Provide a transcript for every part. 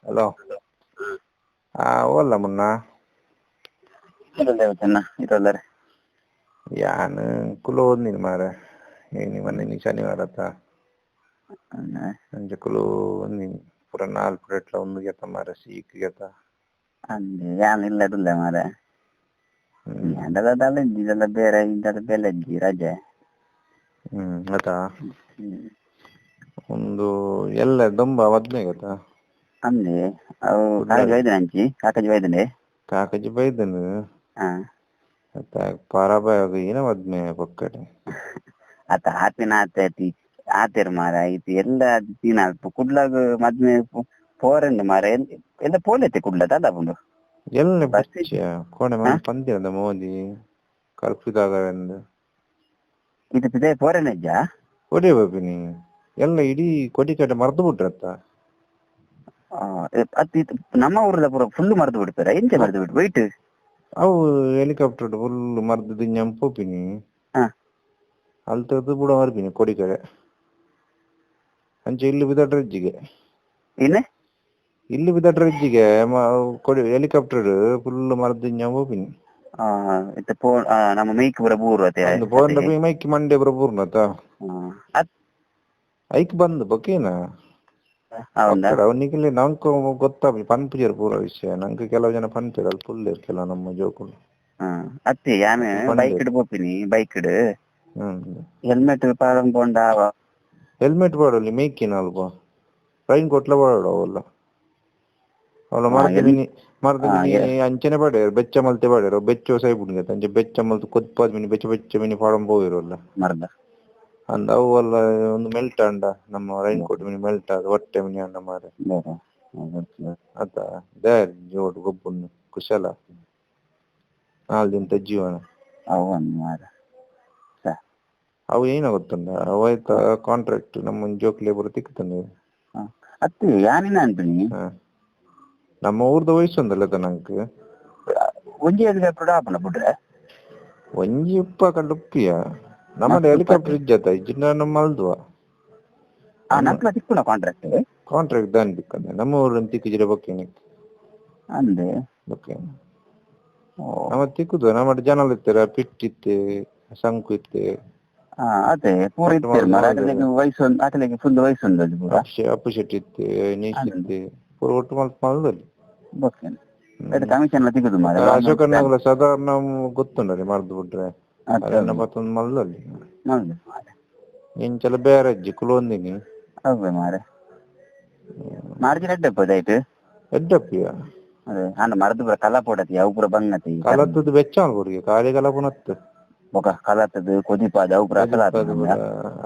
Hello. ಓಲ್ಲ ಮುನ್ನ. ಚೆನ್ನ ಇರೋಲ್ಲರೆ. ಯಾನ್ ಕುಲೋಂದಿನಿ ಮಾರೆ, ಇನಿ ಮನೆ ಶನಿವಾರ ಅತ್ತ. ಅಂಚ ಕುಲೋಂದಿನಿ ಪೂರ ನಾಲ್ ಪುರೆಟ್ಲ ಒಂದು ಗೆತ ಮಾರೆ ಸೀಕ್ ಗೆತ. ಅಂದೆ ಯಾನ್ ಇಲ್ಲದುಲ್ಲ ಮಾರೆ. ಯಾಂಡಲ ದಾಲ ಇಜ್ಜಿ, ಇದೆಲ್ಲ ಬೇರೆ ಇದೆಲ್ಲ ಬೆಲೆ ಇಜ್ಜಿ ರಜೆ. ಅತಾ. ಒಂದು ಎಲ್ಲ ದೊಂಬ ಮದ್ಮೆ ಗೊತ್ತಾ. ಅಂದೆ ಅವು ಕಾಕಜಿ ವೈದ್ಯನ ಅಂಚಿ ಕಾಕಜಿ ವೈದ್ಯನೆ. ಕಾಕಜಿ ಬೈದನು. ಹಾ. ಅತ್ತ ಪರಬ ಏನ ಮದ್ಮೆ ಪೊಕ್ಕಡೆ. ಅತ್ತ ಆಪಿನ ಆತೆ ಆತೆರ್ ಮಾರ ಇತ್ತು ಎಲ್ಲ ತೀನ ಕುಡ್ಲಾಗ ಮದ್ಮೆ ಪೋರೆಂದು ಮಾರ ಎಲ್ಲ ಪೋಲೈತೆ ಕುಡ್ಲ ದಾದ ಉಂಡು. ಎಲ್ಲ ಬಚ್ಚ ಕೋಣೆ ಮನೆ ಪಂತಿರಂದ ಮೋದಿ ಕರ್ಫ್ಯೂ ಇದು ಪಿದೆ ಪೋರೆನಜ್ಜ. ಕೊಡಿ ಬಾಪಿನಿ ಎಲ್ಲ ಇಡೀ ಕೊಡಿ ಕಡೆ ಮರ್ದು ಬಿಟ್ರತ್ತ. ಅತ್ ನಮ್ಮ ಊರ್ದ ಪೂರ ಫುಲ್ ಮರ್ದು ಬಿಡ್ತಾರ, ಎಂಚ ಮರ್ದು ಬಿಟ್ಟು ವೈಟ್. ಅವು ಹೆಲಿಕಾಪ್ಟರ್ ಫುಲ್ ಮರ್ದು ದಿಂಜಂ ಪೋಪಿನಿ. ಅಲ್ತದ್ದು ಬುಡ ಮರ್ಪಿನಿ ಕೊಡಿ ಕಡೆ ಅಂಚೆ ಇಲ್ಲಿ ಬಿದಡ್ರಜ್ಜಿಗೆ. ಏನೇ ಇಲ್ಲಿ ಬಿದಡ್ರಜ್ಜಿಗೆ ಕೊಡಿ ಹೆಲಿಕಾಪ್ಟರ್ ಫುಲ್ ಮರ್ದು ದಿಂಜಂ ಪೋಪಿನಿ. ಇತ್ತೆ ಪೋ ನಮ್ಮ ಮೈಕ್ ಪೂರ ಬೂರು ಅತೆ. ಪೋಂಡ ಮೈಕ್ ಮಂಡೆ ಪೂರ ಬೂರ್ನತ. ಐಕ್ ಬಂದು ಬೊಕೇನ ಅವನಿಗೆ ನಂಗೆ ಗೊತ್ತಾಪಿ ಪನ್ಪುಜೆರ್ ಪೂರ ವಿಷಯ. ನಂಗೆ ಕೆಲವು ಜನ ಪನ್ಪೆರ್ ಅಲ್ಲಿ ಪುಲ್ಲೆರ್ ಕೆಲವು ನಮ್ಮ ಜೋಕುಲು. ಅತ್ತೆ ಯಾನ್ ಬೈಕ್ ಡ್ ಪೋಪಿನಿ, ಬೈಕ್ ಡ್ ಹೆಲ್ಮೆಟ್ ಪಾಡೊಂದು ಪೋಂಡ. ಹೆಲ್ಮೆಟ್ ಪಾಡೊಲಿ ಮೇಕಿನ ಅಲ್ಪ ರೈನ್ ಕೋಟ್ಲ ಪಾಡೊಡು ಅವೆಲ್ಲ. ಅವಲ ಮರ್ದ್ ಮಿನಿ ಮರ್ದ್ ಮಿನಿ ಅಂಚನೆ ಪಾಡ್ಯೆರ್, ಬೆಚ್ಚ ಮಲ್ತೆ ಪಾಡ್ಯೆರ್, ಬೆಚ್ಚ ಸೈಪುಂಡು ಅಂಚೆ ಬೆಚ್ಚ ಮಲ್ತ್ ಕೊತ್ಪಾದ್ ಮಿನಿ ಬೆಚ್ಚ ಬೆಚ್ಚ ಮಿನಿ ಪಾಡೊಂದು ಪೋವೆರ್ ಮರ್ದ. ಅಂದ್ ಅವು ಅಲ್ಲ ಒಂದು ಮೆಲ್ಟ್ ಅಂಡ ನಮ್ಮ ರೈನ್ ಕೋಟ್ ಮಿನಿ ಮೆಲ್ಟ್ ಆದ್ ಹೊಟ್ಟೆ ಮಿನಿ ಅಂಡ ಮಾರೆ. ಅತ್ತ ದಾರ್ ಜೋಡು ಗೊಬ್ಬುನು ಕುಶಲ ನಾಲ್ ದಿನದ ಜೀವನ. ಅವು ಏನ ಗೊತ್ತುಂಡ ಅವು ಆಯ್ತ ಕಾಂಟ್ರಾಕ್ಟ್ ನಮ್ಮ ಜೋಕ್ಲೆ ಪೂರ ತಿಕ್ಕುತ್ತಂದೆ. ಅತ್ತೆ ಯಾನಿನ ಅನ್ಪಿನಿ. ನಮ್ಮ ಊರ್ದ ವಯಸ್ಸು ನಂಕ್. ಒಂಜಿ ಹೆಲಿಕಾಪ್ಟರ್ ಆಪುಂಡ ಬುಡ್ರೆ. ಒಂಜಿ ಉಪ್ಪ ಕಂಡ ಉಪ್ಪಿಯ ನಮ್ಮ ಹೆಲಿಕಾಪ್ಟರ್ ಇಜ್ಜತ ಇಜ್ಜಿಂಡ ನಮ್ಮ ಮಲ್ದುವ. ನಂಕ್ಲ ತಿಕ್ಕುನ ಕಾಂಟ್ರಾಕ್ಟ್. ಕಾಂಟ್ರಾಕ್ಟ್ ದಾನ್ ತಿಕ್ಕಂದೆ ನಮ್ಮ ಊರಲ್ಲಿ ತಿಕ್ಕಿಜಿರ ಬೊಕ್ಕೇನೆ. ಅಂದೆ ಬೊಕ್ಕೇನೆ ನಮ್ಮ ತಿಕ್ಕುದು ನಮ್ಮ ಜನ ಇತ್ತರ ಪಿಟ್ ಇತ್ತೆ ಸಂಕು ಇತ್ತೆ. ಅದೇ ಪೂರ ಇತ್ತೆರ್ ಮಾರ್ರೆ, ಅಕಲೆಗ್ ವಯಸ್ಸು ಅಕಲೆಗ್ ಫುಲ್ ವಯಸ್ಸು ಉಂಡು ಪೂರ. ಅಪ್ಪು ಶೆಟ್ಟಿ ಇತ್ತೆ ನೀಶ್ ಇತ್ತೆ ಪೂರ ಒಟ್ಟು ಮಲ್ತ್ ಮಲ್ದಲ್ಲಿ. ಬೊಕ್ಕೇನೆ ಕಮಿಷನ್ ಎಲ್ಲ ತಿಕ್ಕುದು ಮಾರ್ರೆ. ಅಶೋಕಣ್ಣಗಳ ಸಾಧಾರಣ ಗೊತ್ತುಂಡರಿ ಮರ್ದು ಬಿಟ್ರೆ ಅದನ್ನ ಮತ್ತೊಂದು ಮಲ್ದಲ್ಲಿ. ಇಂಚಲ ಬೇರೆ ಅಜ್ಜಿ ಕುಲೊಂದಿನಿ. ಅವ್ವೆ ಮಾರ್ರೆ ಮಾರ್ಜಿನ ಎಡ್ಡಪ್ಪ ದಯಟ್. ಎಡ್ಡಪ್ಪಿಯ ಅದೇ ಅಂಡ ಮರ್ದು ಪೂರ ಕಲ ಪೋಡತಿ ಅವು ಪೂರ ಬಂಗತಿ. ಕಲತ್ತದ್ದು ಬೆಚ್ಚ ಹುಡುಗಿ ಖಾಲಿ ಕಲಪುನತ್ತು. ಬೊಕ ಕಲತ್ತದು ಕೊದಿಪಾದ ಅವು ಪೂರ ಅಸಲ.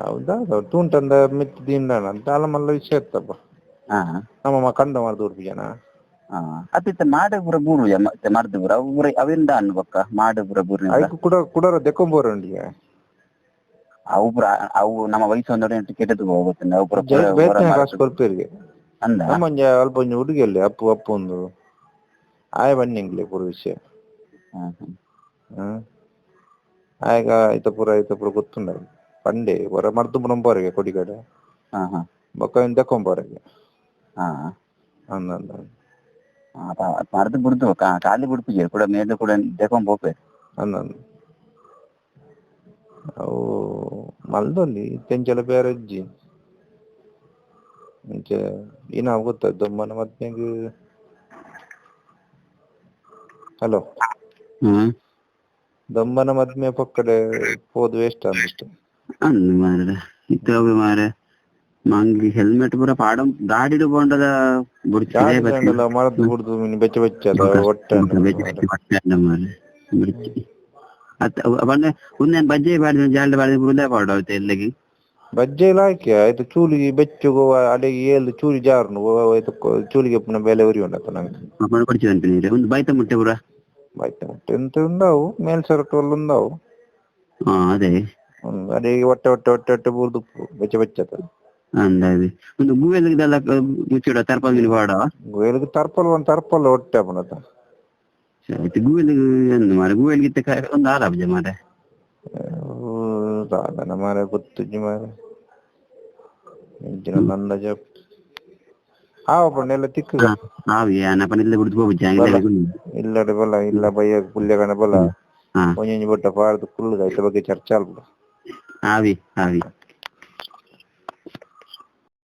ಹೌದಾ ತೂಂಟಂದ ಮಿತ್ ದಿಂಡಣ ದಾಲ ಮಲ್ಲ ವಿಷಯ ಇತ್ತಪ್ಪ. ನಮ್ಮ ಕಂಡ ಮರ್ದು ಉಡುಪಿ ಜನ. ಅತ್ತಿತ್ತ ಮಾಡ ಪೂರ ಬೂರು ಮರ್ದು ಪೂರ ಅವು ಪೂರ ಅವೆಂದ ಅನ್ನು ಬೊಕ್ಕ ಮಾಡ ಪೂರ ಬೂರು. ಐಕ್ ಕುಡ ಕುಡರ ದೆಕೊಂಬೋರಂಡಿಗೆ. ಅವು ಪೂರ ಅವು ನಮ್ಮ ವಯಸ್ಸು ಒಂದೊಡೆ ಕೆಟ್ಟದ್ದು ಹೋಗುತ್ತೆ ಅವು ಪೂರ. ಬೇತೆ ಕಾಸು ಕೊರ್ಪೇರಿಗೆ ಅಂದ ನಮ್ಮ ಒಂಜಿ ಅಲ್ಪ ಒಂಜಿ ಹುಡುಗಿಯಲ್ಲಿ ಅಪ್ಪು ಅಪ್ಪು ಒಂದು ಆಯ ಬನ್ನಿಂಗ್ಲೆ ಪೂರ ವಿಷಯ. ಆಯಗ ಐತ ಪೂರ ಐತ ಪೂರ ಗೊತ್ತುಂಡ ಪಂಡೆ ಹೊರ ಮರ್ದು ಪುನಂಬೋರಿಗೆ ಕೊಡಿಗಡೆ ಬೊಕ್ಕ ದೆಕೊಂಬೋರಿಗೆ. ಅಂದ ಮರ್ದು ಬುಡ್ದು ಖಾಲಿ ಬುಡ್ಪುಜೆರ್ ಕೂಡ ಮೇಲೆ ಕೂಡ ದೆಕೊಂಡ್ ಪೋಪೆರ್. ಅಂದ ಅವು ಮಲ್ದೊಲಿ ತೆಂಚಲ ಬೇರೆ ಅಜ್ಜಿ ಅಂಚ ಏನ ಗೊತ್ತ ದೊಮ್ಮನ ಮದ್ಮೆಗ್. ಹಲೋ. ದೊಮ್ಮನ ಮದ್ಮೆ ಪೊಕ್ಕಡೆ ಪೋದು ವೇಸ್ಟ್ ಅಂದಿತ್ತು. ಅಂದ್ ಮಾರ್ರೆ ಇತ್ತೆ ಅವೆ ಮಾರ್ರೆ ಮಂಗಿ ಹೆಲ್ಮೆಟ್ ಪೂರ ಪಾಡೊಂದು ಗಾಡಿಡ್ ಪೋಂಡಲ ಬುಡ್ಚಿ ಗಾಡಿ ಮರ್ದು ಬುಡ್ದು ಬೆಚ್ಚ ಬೆಚ್ಚ ಅದ ಹೊಟ್ಟೆ ಮಾರ್ರೆ ಬುಡ್ಚಿ. ಅತ್ತ ಪಂಡ ಉಂದೆನ್ ಬಜ್ಜೆ ಪಾಡ್ದಿನ ಜಾಲ್ಡ್ ಪಾಡ್ದಿನ ಪೂರ ಉಂದೇ ಪಾಡೊಡು ಅವ್ ಎಲ್ಲೆಗ್. ಬಜ್ಜೆ ಲಾಯ್ಕೆ ಆಯ್ತು ಚೂಲಿ ಬೆಚ್ಚಗು ಅಡೆಗೆ ಏಲ್ದು ಚೂಲಿ ಜಾರುಂಡು ಆಯ್ತು ಚೂಲಿಗೆ ಉಪ್ಪುನ ಬೆಲೆ ಉರಿ ಉಂಡತ್ತ ನಂಗೆ. ಕೊಡ್ಚಿ ಅನ್ಪಿನಿ ಒಂದು ಬೈತ ಮುಟ್ಟೆ ಪೂರ. ಬೈತ ಮುಟ್ಟೆ ಎಂತ ಉಂಡವು ಮೇಲ್ ಸರಟು ಒಲ್ಲ ಉಂಡವು. ಅದೇ ಅಡೆಗೆ ಹೊಟ್ಟೆ ಹೊಟ್ಟೆ ಹೊಟ್ಟೆ ಹೊಟ್ಟೆ ಬೂರ್ದುಪ್ಪು ಬೆಚ್ಚ ಬೆಚ್ಚದ. ಅಂದಾಜು ಒಂದು ಗುವೆಲ್ಗ್ ದಾಲ ಮುಚ್ಚಿಡ ತರ್ಪಲ್ ಮಿನಿ ಪಾಡ. ಗುವೆಲ್ಗ್ ತರ್ಪಲ್ ಒಂದು ತರ್ಪಲ್ ಹೊಟ್ಟೆ ಆಪುನತ. ಆಯ್ತು ಗುವೆಲ್ಗ್ ಎಂದ್ ಮಾರ್ರೆ ಗುವೆಲ್ಗ್ ಇತ್ತೆ ಒಂದು ಆರಾಪುಜ ಮಾರ್ರೆ. ದಾದನ ಮಾರ್ರೆ ಗೊತ್ತುಜ್ಜಿ ಮಾರ್ರೆ ಎಂಚಿನ ಅಂದಾಜು. ಆವ ಪಂಡ ಎಲ್ಲ ತಿಕ್ಕುಗ. ಆವಿ ಅನ್ನ ಇಲ್ಲ ಬಿಡ್ದು ಹೋಗುಜ್ಜ. ಬಲ. ಇಲ್ಲಡೆ ಬಲ ಇಲ್ಲ ಬಯ್ಯ ಪುಲ್ಯ ಗಣ ಬಲ. ಹಾ. ಒಂಜೊಂಜಿ ಬೊಟ್ಟ ಪಾಡ್ದು ಕುಲ್ಲುದ ಐತ ಬಗ್ಗೆ ಚರ್ಚೆ ಆಲ್ಪುಗ. ಆವಿ ಆವಿ.